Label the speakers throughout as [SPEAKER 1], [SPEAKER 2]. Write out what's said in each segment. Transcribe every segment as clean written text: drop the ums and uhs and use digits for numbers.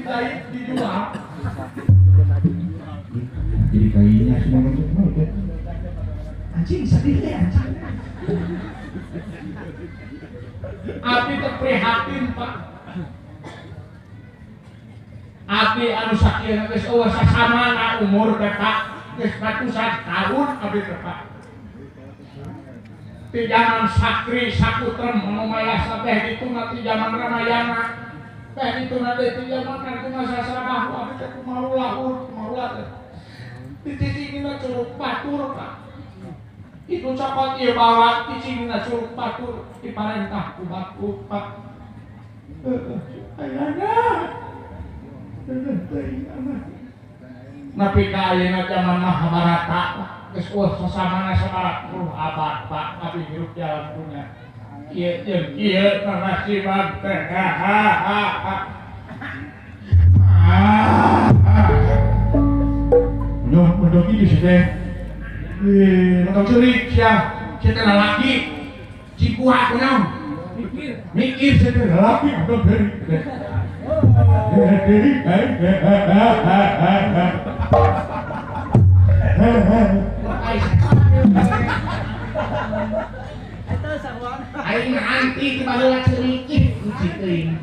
[SPEAKER 1] Dijahit dijual. Jadi kayaknya semua macam itu. Anjing sedih deh anjing. Abdi teh prihatin Pak. Abdi anu sakieu geus eueuh sasamana umur teh Pak. Geus ratusan tahun abdi teh Pak. Ti zaman Sakri Sakutrem anu mayasa teh dituna ti zaman Ramayana. Teh dituna teh ti zaman Arjuna Sasrabahu abdi teh kumaha ulah teh. Dicicingna curug batur Pak. Itu cokot ieu bawa cicingna curug batur diparentah ku batur Pak. Ayana. Napi ka ayeuna zaman Mahabharata geus eueuh sasamana 140 abad Pak abdi hirup di alam dunya. Ieu jeung ieu nasiban teh. Mendok itu sih teh. Mendok cerik sia. Sia teh lalaki. Cikuat kunaon? Mikir. Mikir sia teh lalaki mendok cerik. Aing anti ti baheula ceurik ih kunci teuing.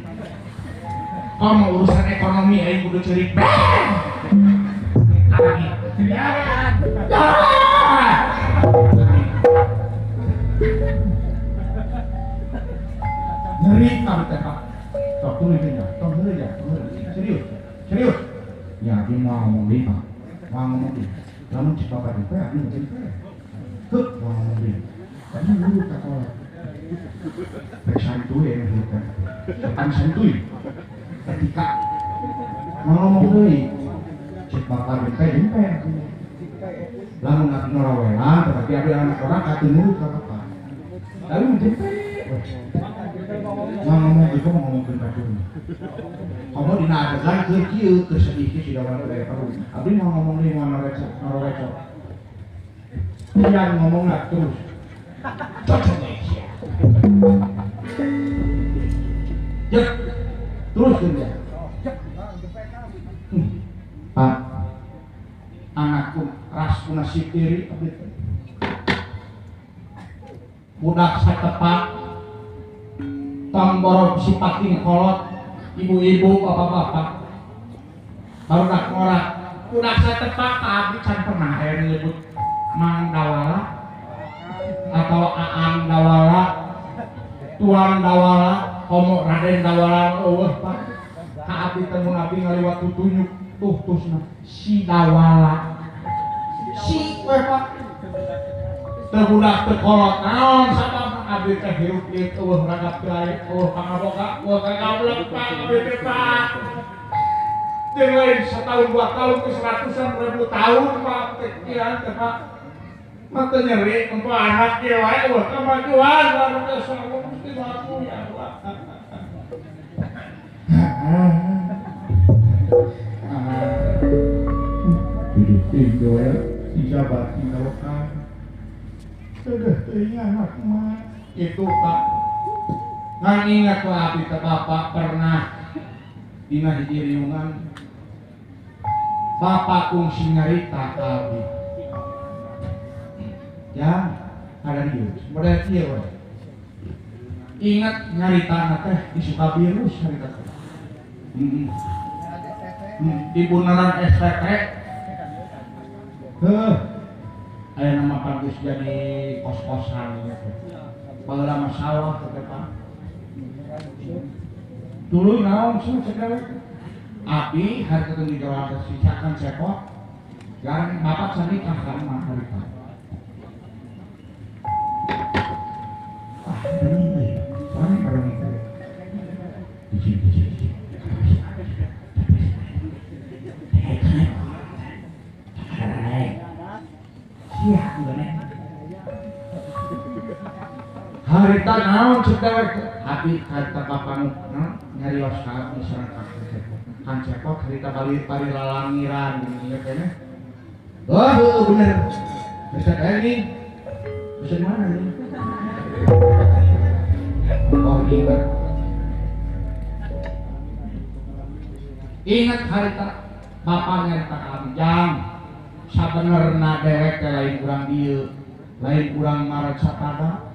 [SPEAKER 1] Komo urusan ekonomi aing kudu ceurik. Lagi. Nyeri kamu teh Pak. Tok tulis ya, tok tulis ya, serius, serius. Ya, dia mau ngomong deh Pak, mau ngomong deh. Lamun cek bapak deh, abdi ngecek teh. Heuh, mau ngomong deh. Tapi dulu kata rek santuy ya teh. Setan santuy. Ketika mau ngomong deui, cek bapak deh teh jempe. Lamun abdi ngarawelan, tetapi abdi anak orang katuh nurut ka bapak. Lalu jempe. Mau ngomong itu mau ngomongkeun batur. Komo dina adegan keur kieu keur sedih kieu si dawan teh perlu. Abdi mau ngomong deui mau ngarecok. Yang ngomong lah terus. Cocok sia. Jek. Terus dia. Pak. Anakku ras kuna sipiri abdi teh. Budak satepak tong borok sipating kolot ibu-ibu bapak-bapak barudak ngorak budak satepak abdi can pernah aya nyebut Mang Dawala atau Aang Dawala Tuan Dawala komo Raden Dawala eueuh Pak ka abdi teh mun abdi ngaliwat tutunyuk tuh tusna si Dawala si we Pak teu budak teu kolot naon sababna abdi teh hirup ieu eueuh ragap bae eueuh pangaboga eueuh kagablek Pak abdi teh Pak jeung lain setahun dua tahun ke seratusan ribu tahun Pak teh kieu teh Pak mah teu nyeri untuk anak ieu wae eueuh kamajuan baru teh sarua mesti laku ya Allah. Hidup ieu we ijabat indokan sudah teuing anak mah itu Pak. Ngan ingat lah abdi teh bapak pernah dina hiji riungan bapak kungsi nyarita ka abdi. Ya, ada dieu. Model kieu we. Ingat nyaritana teh di Sukabirus nyarita teh. Di Bundaran STT. Heuh. Aya nama bagus jadi kos-kosan gitu. Baheula mah sawah teh Pak. Dulu naon sih cek abdi harita teh digawe teh sisakan cepot. Gareng bapak can nikah kan mah harita. Ah, ini soalnya kalau nikah. Hiji. Harita naon cek dewek abdi harita bapak nu nyarios ka abdi sareng Kang Cepot. Kang Cepot harita bari lalangiran gini ieu kene. Oh, heueuh bener. Bisa kayak nih. Bisa di mana nih? Oh, iya. Ingat harita bapak nyarita ka abdi jang sabenerna dewek teh lain urang dieu, lain urang Maracapada,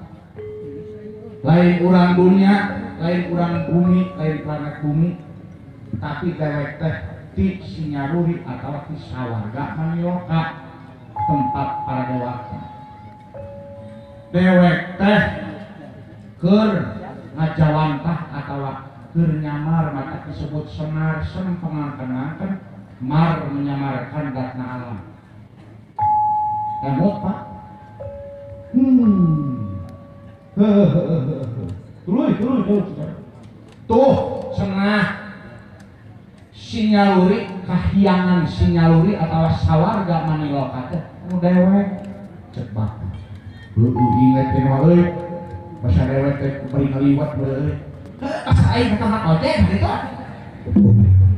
[SPEAKER 1] lain urang dunia, lain urang bumi, lain planet bumi, tapi dewek teh ti sinyaruri atau ti sawarga maniloka tempat para dewata. Dewek teh keur ngajawantah atawa keur nyamar maka disebut senar sem pengangken-angken mar menyamarkan datna alam. Emot Pak. Tuluy tuluy tuh cenah sinyaluri kahyangan sinyaluri atau sawarga maniloka teh nu dewek cek bapak. Heueuh inget teh euy. Basa dewek teh bari ngaliwat euy. Heuh asa aing ka tempat ojek kitu.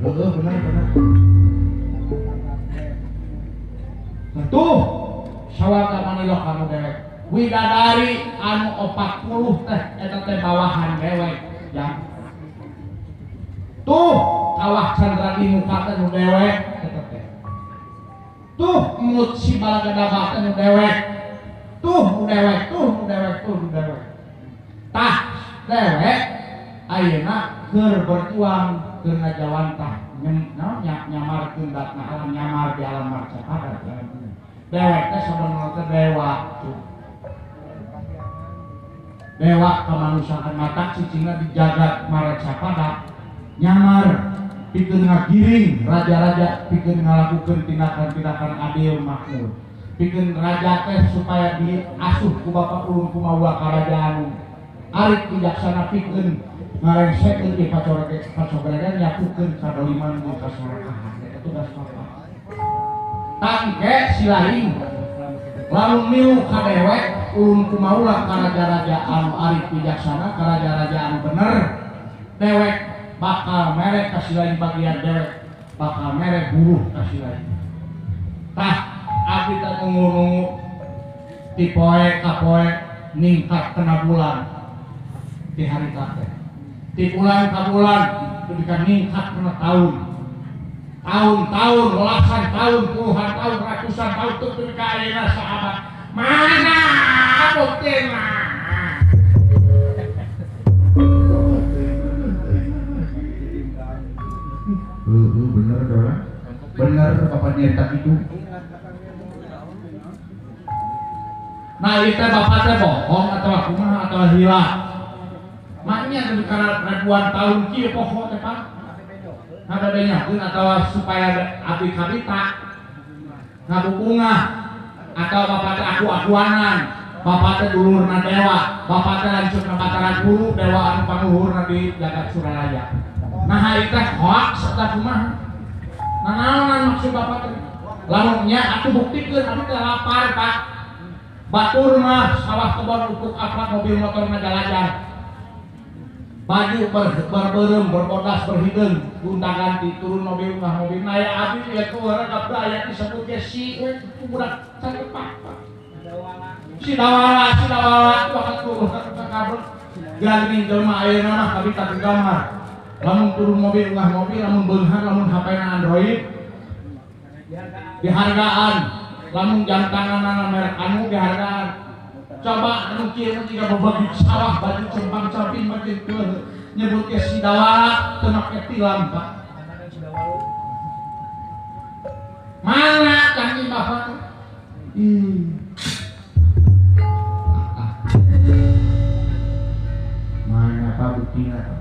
[SPEAKER 1] Heueuh bener bener. Nah tuh sawarga maniloka nu dewek. Widadari anu 40 teh eta teh bawahan dewek jang. Tuh kawah candra di muka teh nu dewek eta teh. Tuh mut si balagadaba teh nu dewek. Tuh nu dewek, tuh nu dewek, tuh nu dewek. Tah dewek ayeuna keur berjuang keur ngajawantah nyamarkeun datna alam nyamar di alam marcapada. Dewek teh sabenerna teh dewa tuh. Dewa kemanusiaan mata cicingna di jagat Maracapada nyamar pikeun ngagiring raja-raja pikeun ngalakukeun tindakan-tindakan adil makmur pikeun raja teh supaya diasuh ku bapak ulun kumawa karajaan arif bijaksana pikeun ngarengsekeun di pacoregan nyakukeun kadoliman jeung kasorakahan eta tugas bapak tangke silaing lalu milu ka dewek ulun kumaula ka raja-raja anu arif bijaksana ka raja-raja anu bener dewek bakal merek kasih lain bagian dewek bakal merek buruh kasih lain. Tah abdi teh nunggu-nunggu ti poe ka poe ningkat kena bulan ti harita teh ti bulan ka bulan dugi ka ningkat kena tahun tahun-tahun belasan tahun puluhan tahun ratusan tahun tuh dugi ka ayeuna sahabat mana buktina. Bener dong, bener bapak nyerita itu. Nah itu bapak teh bohong atau kumaha atau hilang. Maknya dari karena ribuan tahun kieu poho teh Pak. Ngabebenyakeun atau supaya abdi kabita ngabubungah atau bapak teh aku-akuanan, bapak teh dulurna dewa, bapak teh lanceukna Batara Guru dewa anu pangluhurna di jagat Suralaya. Nah ieu teh hoax eta kumaha? Nah naonan maksud bapak teh? Lamun nya atuh buktikeun abdi teh lapar Pak. Batur mah sawah kebon untuk apa mobil motor ngajalajar. Baju berberem, berbodas, berhidung, gonta ganti turun mobil mah mobil naya abdi ya tuh urang abdi aya disebut ge si budak sakepak Pak. Si dawala, bakat turun ka kabel. Ganding jelema ayeuna mah kabita gambar. Lamun turun mobil unggah mobil, lamun beunghar, lamun HP-na Android dihargaan, lamun jam tanganna merek anu dihargaan. Coba anu kieu mah jiga bebagi sawah baju cempang camping mah kieu nyebut ge si dawala teu make tilam Pak. Mana canggih bapak teh? Ih. Mana Pak buktina Pak?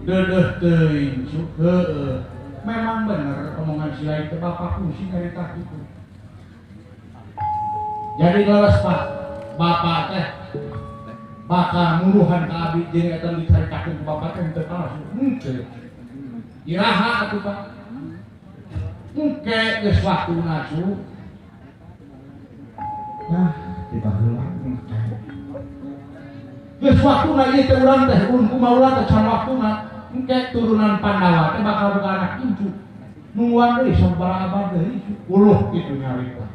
[SPEAKER 1] Dedeh teuing heueuh. Memang bener omongan si lain teh bapak pusing nyarita kitu. Jadi leres Pak, bapak teh bakal muruhan ka abdi jeung eta dicaritakeun ku bapak teh henteu palsu. Henteu. Iraha atuh Pak. Engke geus waktuna cu. Nah, ti baheula engke. Geus waktuna ieu teh urang teh ulun kumaha teh can waktuna. Engke turunan Pandawa teh bakal boga anak incu. Nungguan deui sabaraha abad deui uluh kitu nyarita.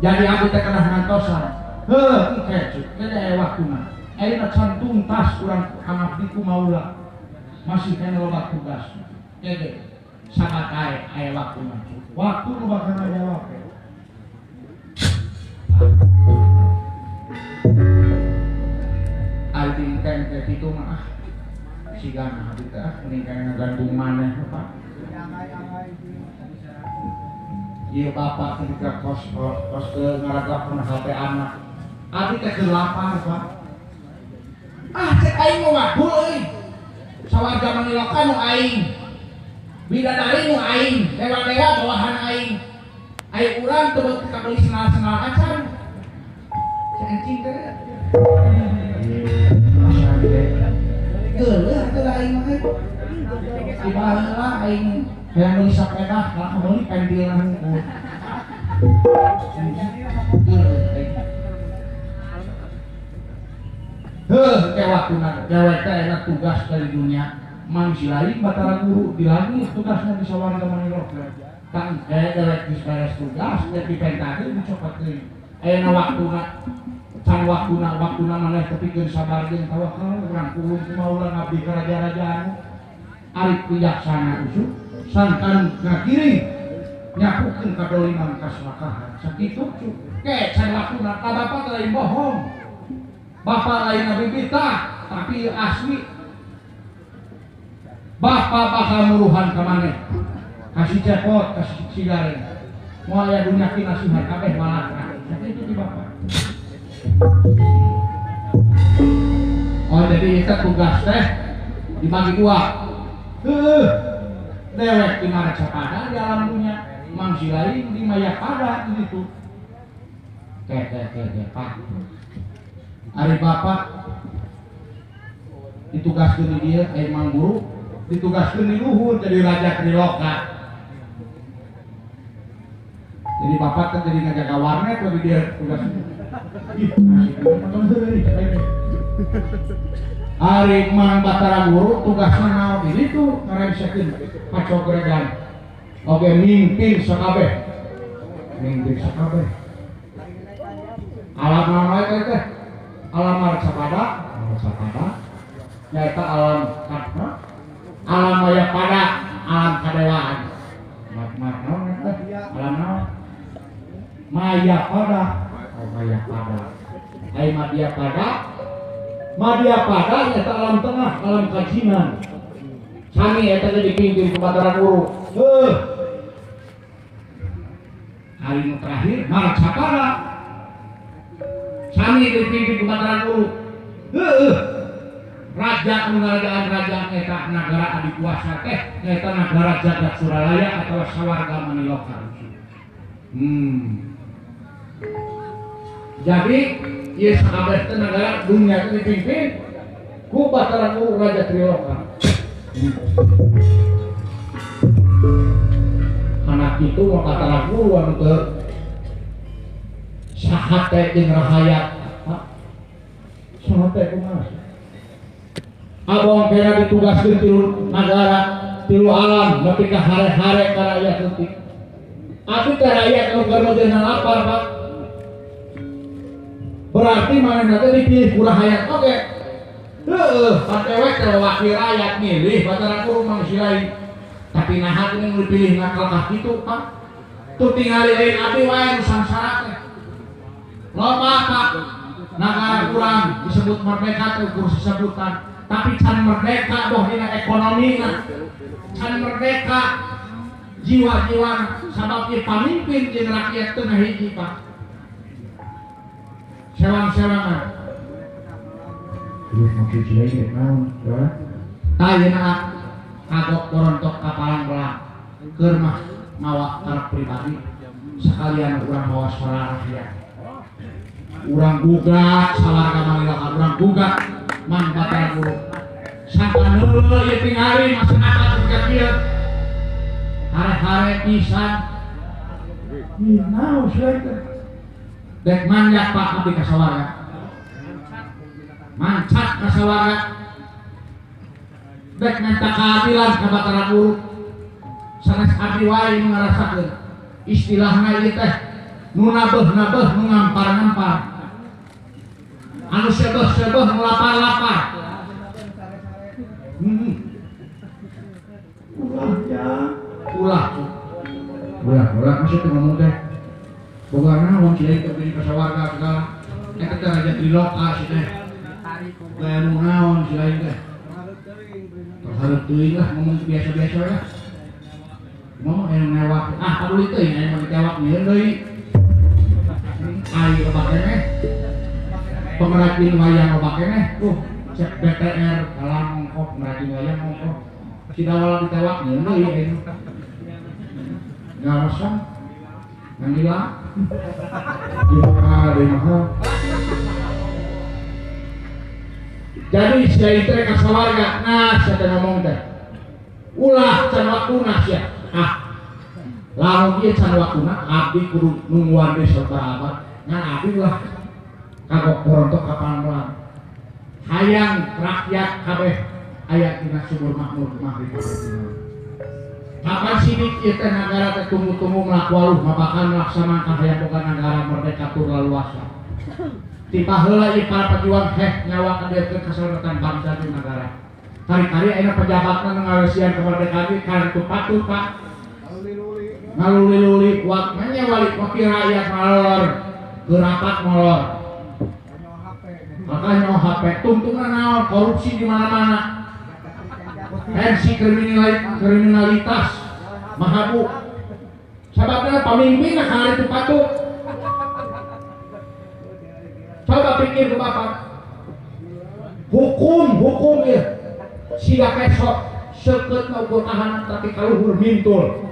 [SPEAKER 1] Jadi abdi teh kena ngantosan. Heuh engke cu, kene waktuna. Ayeuna can tuntas urang ngabdi ku maula. Masih kena loba tugas. Jadi sabat ae aya waktuna.
[SPEAKER 2] Waktu nu bakal ngajawab.
[SPEAKER 1] Ari tingkeng teh kitu mah ah. Sigana abdi teh ah mending kaya ngagantung maneh Pak. Ieu bapak ketika kos kos ke ngaragapkeun HP anak. Abdi teh keur lapar Pak. Ah cek aing mah ngabul euy. Sawarga maniloka nu aing. Bidadari nu aing, dewa-dewa bawahan aing. Aing urang teu beuki kabeli senal-senal acan. Cek encing teh. Geuleuh atuh aing mah. Di baheula aing hayang meuli sapeda, kalah meuli pentilna hungkul. Heuh, teh waktuna dewek teh enak tugas dari dunia. Manusia lain Batara Guru di langit tugasnya di sawarga maniloka. Tang dewek geus beres tugas, teh dipentakeun dicopot deui. Ayeuna waktuna can waktuna waktuna maneh tepikeun sabar jeung tawakal urang kulung kumaha urang ngabdi ka raja-raja anu arif bijaksana usuk sangkan ngagiring nyapukeun kadoliman kaselakahan sakitu ke can waktuna ka bapak lain bohong. Bapak lain nabi kita tapi asli bapak bakal muruhan ka maneh kasih cepot kasih sigaren moal aya dunya ki nasihat kabeh walaka sakitu ti bapak. Oh jadi itu tugas teh dibagi dua. Heuh, dewek di Marcapada di alam dunia, manusia lain di Mayapada gitu. Teh teh teh teh Pak. Ari bapak ditugaskeun di dieu aya Mang Guru, ditugaskeun di luhur jadi raja Triloka. Jadi bapak teh jadi ngajaga warnet di dieu tugas. Ih, Ari Mang Batara Guru tugasna naon ini tuh ngarensekeun pacogregan. Oge mimpin sakabeh. Mimpin sakabeh. Alam naon wae teh? Alam Marcapada, Marcapada. Nyaeta alam kadna, alam Mayapada, alam kadewaan. Mak naon teh? Alam naon? Mayapada. Oh Mayapada. Ai Madyapada. Madyapada nyaeta alam tengah, alam kajinan. Sami eta teh dipimpin ku Batara Guru. Heuh. Hari nu terakhir Marcapada. Sami dipimpin ku Batara Guru. Heuh. Raja anu ngarajaan raja eta nagara adikuasa teh nyaeta nagara jagat Suralaya atawa sawarga maniloka. Jadi ieu sakabeh teh nagara dunia teh dipimpin ku Batara Guru Raja Triloka. Anak itu mah Batara Guru anu teu sahate jeung rahayat. Sahate kumaha? Abong kena ditugaskeun tilu nagara, tilu alam nepi ka hare-hare ka rakyat leutik. Atuh teh rakyat anu keur meujeuhna lapar, Pak. Berarti manehna teh dipilih ku rahayat oge. Heueuh, patewek teh wakil rakyat milih Batara Guru manusia lain. Tapi naha teh nu dipilih ngakalkah kitu, Pak. Tuh tingali lain abdi wae nu sangsara teh. Loba, Pak. Nagara kurang disebut merdeka teh ukur sesebutan. Tapi can merdeka boh dina ekonomina. Can merdeka jiwa-jiwa sabab ieu pamimpin jeung rakyat teu ngahiji, Pak. Sewang-sewangan. Duh, maksud lain naon, ya. Tah ayeuna kagok borontok kapalang belang. Keur mah mawa karep pribadi sekalian urang mawa suara rakyat. Urang gugat sawarga maniloka, urang gugat Mang Batara Guru. Sangkan heueuh ieu tingali masyarakat nu kieu. Hare-hare pisan. Ih, naon sia teh? Dek manjat Pak abdi ka sawarga. Mancat ka sawarga. Dek minta keadilan ka Batara Guru. Sanes abdi wae nu ngarasakeun. Istilahna ieu teh nu nabeuh-nabeuh nu ngampar-ngampar. Anu sebeh-sebeh ngelapar-lapar.
[SPEAKER 2] Ulah ya.
[SPEAKER 1] Ulah. Ulah, ulah masih teu ngomong teh. Boga naon si aing teh bini ka sawarga segala. Eta teh raja Triloka si teh. Gaya nu naon si aing teh. Terhareup teuing lah ngomong biasa-biasa lah. Ngomong aya newak. Ah, paduli teuing aya mah ditewak nyieun deui. Ai loba keneh. Pengrajin wayang loba keneh. Cek BTR kalang ongkok pengrajin wayang ongkok. Si dawala ditewak nyieun deui aing. Ngalasan nganggila di mahal. Jadi sia teh ka sawarga, nah sia teh ngomong teh. Ulah can waktuna sia. Ah. Lamun ieu can waktuna abdi kudu nungguan deui sabaraha abad. Ngan abdi ulah kagok borontok ka pamelan. Hayang rakyat kabeh aya dina subur makmur maghrib. Kapan sidik ieu teh nagara teh tunggu-tunggu melaku waluh mabakan melaksanakan hayang boga nagara merdeka tur laluasa. Tiba heula ieu para pejuang heh nyawa kadirkeun kasalamatan bangsa jeung nagara. Kari-kari ayeuna pejabatna nu ngawesian kemerdekaan ieu kartu patut Pak. Ngaluli-luli kuat nya wali wakil rakyat molor, gerapat molor. Maka nyawa HP tungtungna naon korupsi di mana-mana. Tensi kriminalitas mahabu. Sababna pamimpin kali itu patut. Coba pikir ke bapak. Hukum ya. Siga kesok seukeut ukur tahanan tapi kaluhur mintul.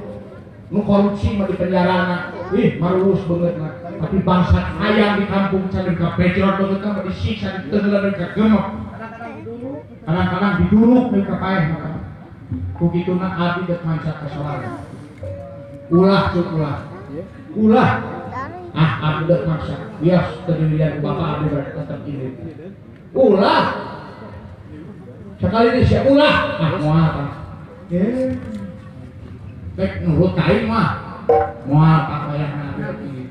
[SPEAKER 1] Nu korupsi mah di penjarana. Ih, marulus beungeutna. Tapi bangsa hayang di kampung can ka becrot beungeutna mah disiksa diteungelan ka gemok. Kadang-kadang diduruk deui ka paeh maka. Ku kituna abdi deuk mancat ka sawarga. Ulah cuk ulah. Ulah. Ah, abdi deuk maksa. Bias teu dilihat ku bapak abdi berarti tetep ini. Ulah. Sekali ini sia ulah. Ah, moal Pak. Rek nurut ka aing mah. Moal Pak wayahna abdi deuk ini.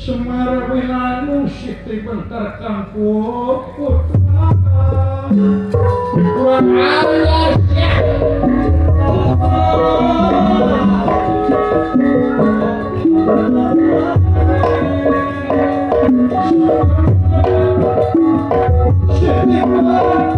[SPEAKER 2] Semar wilanu siti bentar kampung putra.
[SPEAKER 1] Kurang ajar sia.
[SPEAKER 2] Siti bentar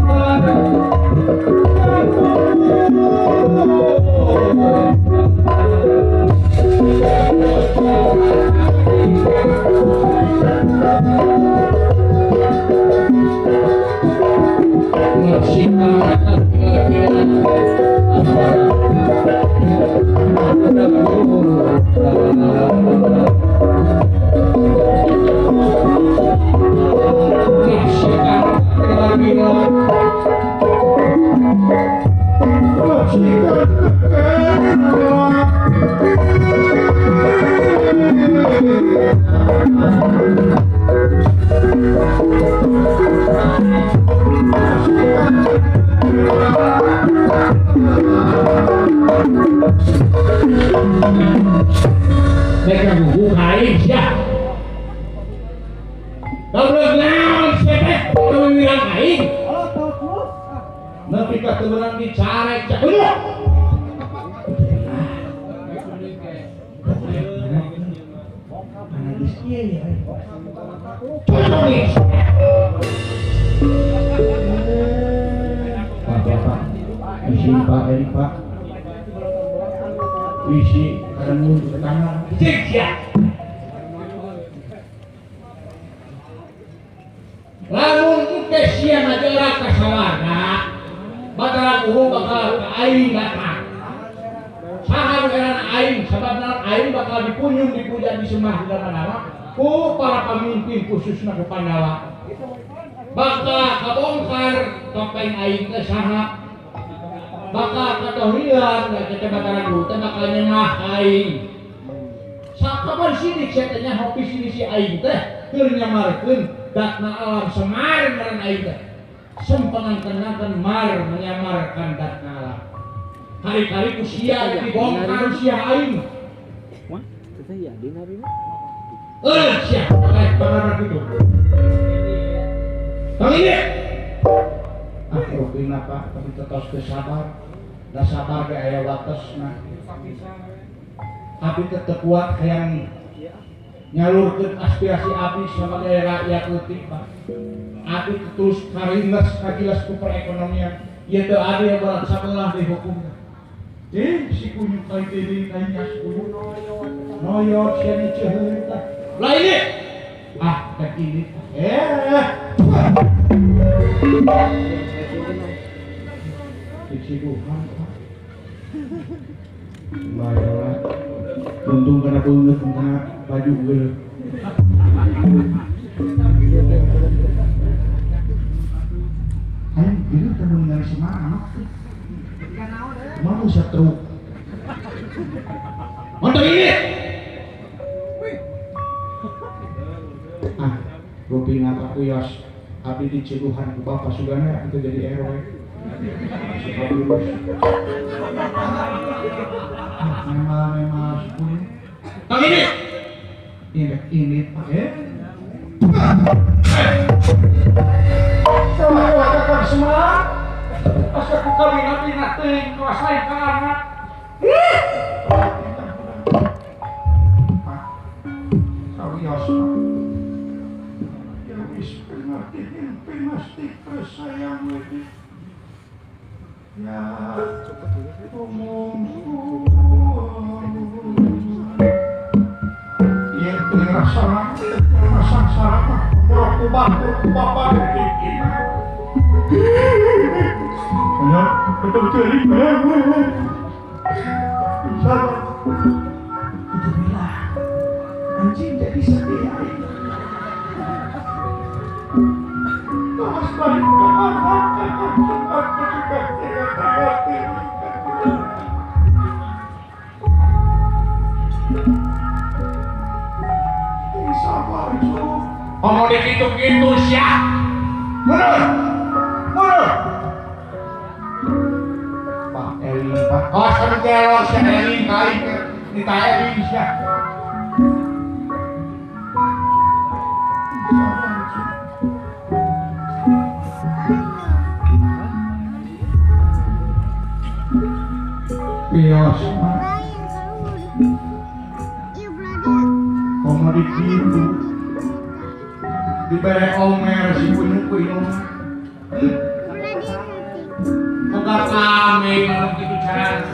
[SPEAKER 1] Mereka gugu kain sia. Goblok naon sia teh kawiwiran aing. Nepi ka teu meunang dicarek sia. Pak, Bapak, isi Pak, ini Pak, isi kamu ke tangan, cik ya. Lamun engke sia ngajarak ka sawarga, Batara Guru bakal ka aing datang. Saha nu erana aing, sababna aing bakal dipunyung, dipuja, disembah di dalam ku para pemimpin khususna ku Pandawa. Bakal kabongkar topeng aing teh saha. Bakal katohian teh Batara Guru teh bakal nyemah aing. Sakapan sidik sia teh nyaho visi misi aing teh keur nyamarkeun datna alam Semar ngaran aing teh. Sempengan-kenangan mar menyamarkan datna alam. Kari-kari ku sia dibongkar sia aing. Siap, oleh barang itu. Kang ini. Ah, rupina Pak, tapi tetap sabar. Da sabar ge aya watesna. Abi tetep kuat hayang nyalurkeun aspirasi abi sebagai rakyat leutik Pak. Abi terus karinges kajilas ku perekonomian. Ieu teu adil berat sabelah dihukumna. Si kunyuk kai deui kai nya kunyuk. Noyot sia ni ceuheun tah. Lah ini. Ah, teh ini. Diciduhan Pak. Baiklah. Untung karena beungeut kana baju gue. Ayo, ini teh mun ningali semangat. Mau setruk. Motor ini. Ah, rupina aku yos. Abdi diciduhan ku Bapak Sugana itu jadi RW. Memang sepuluh. Kang ini. Ini Pak. Coba kakak semua. Asa ku kawin abdi na teuing kuasai ka anak. Pak, sawios Pak.
[SPEAKER 2] Ya wis pengerti mesti tersayang wedi. Ya umum. Iya rasa sangsara mah ku bapak bikin. Ya, betul-betul sabar. Alhamdulillah. Anjing jadi sedih. Terus balik ke anak, aku juga tidak ngerti. Sabar,
[SPEAKER 1] ngomong gitu-gitu siap.
[SPEAKER 2] Mundur, mundur. Pak Eli, Pak.
[SPEAKER 1] Oh, sama gelo si Eli kali kita Eli siap.
[SPEAKER 2] Bios, Pak. Komo dikitu.
[SPEAKER 1] Dibere omer si kunyuk ku inung. Muka kami kalau gitu cara.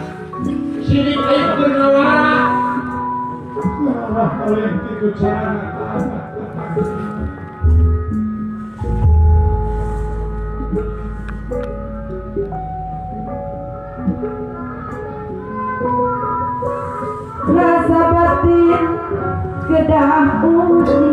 [SPEAKER 1] Sini ayo bernawara.
[SPEAKER 2] Ngalah paling gitu cara.
[SPEAKER 3] Rasa batin kedah uji.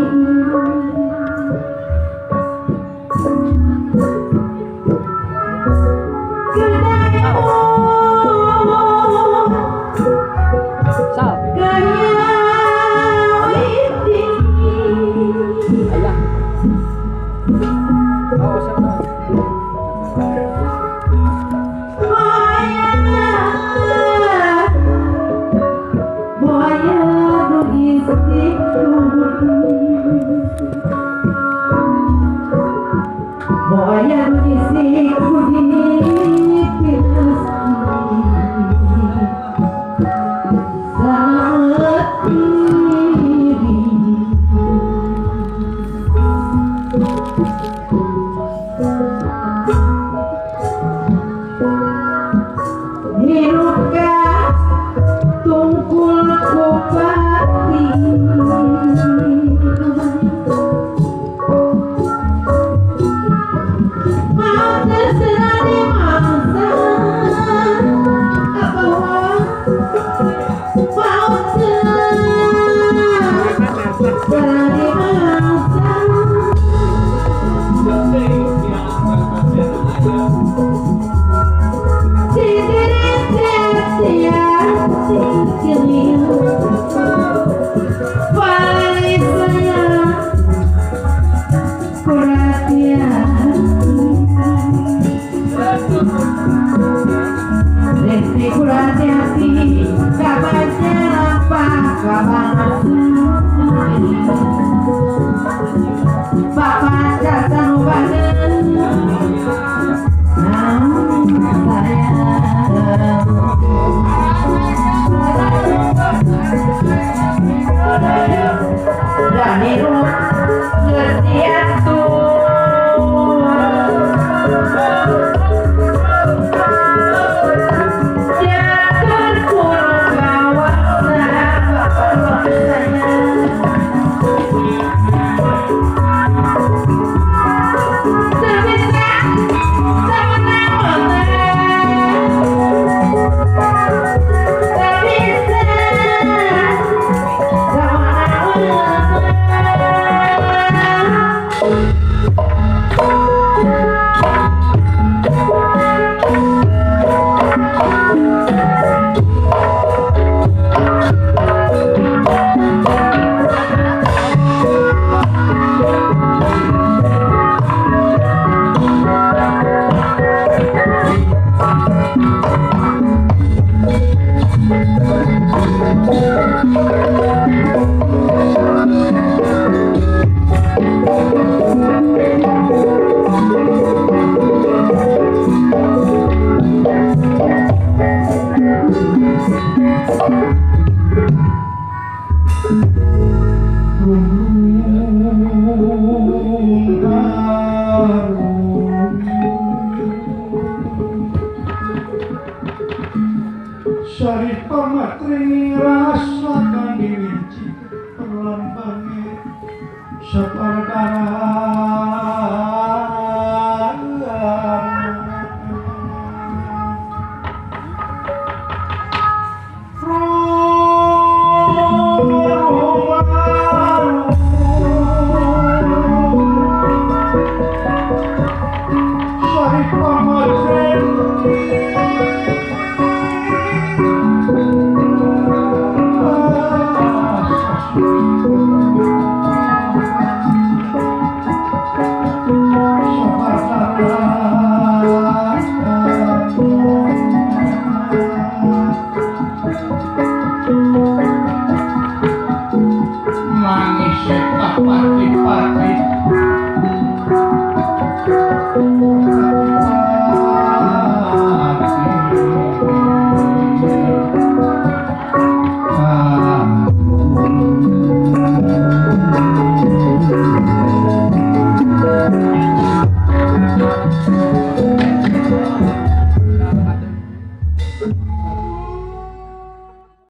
[SPEAKER 1] Pati-pati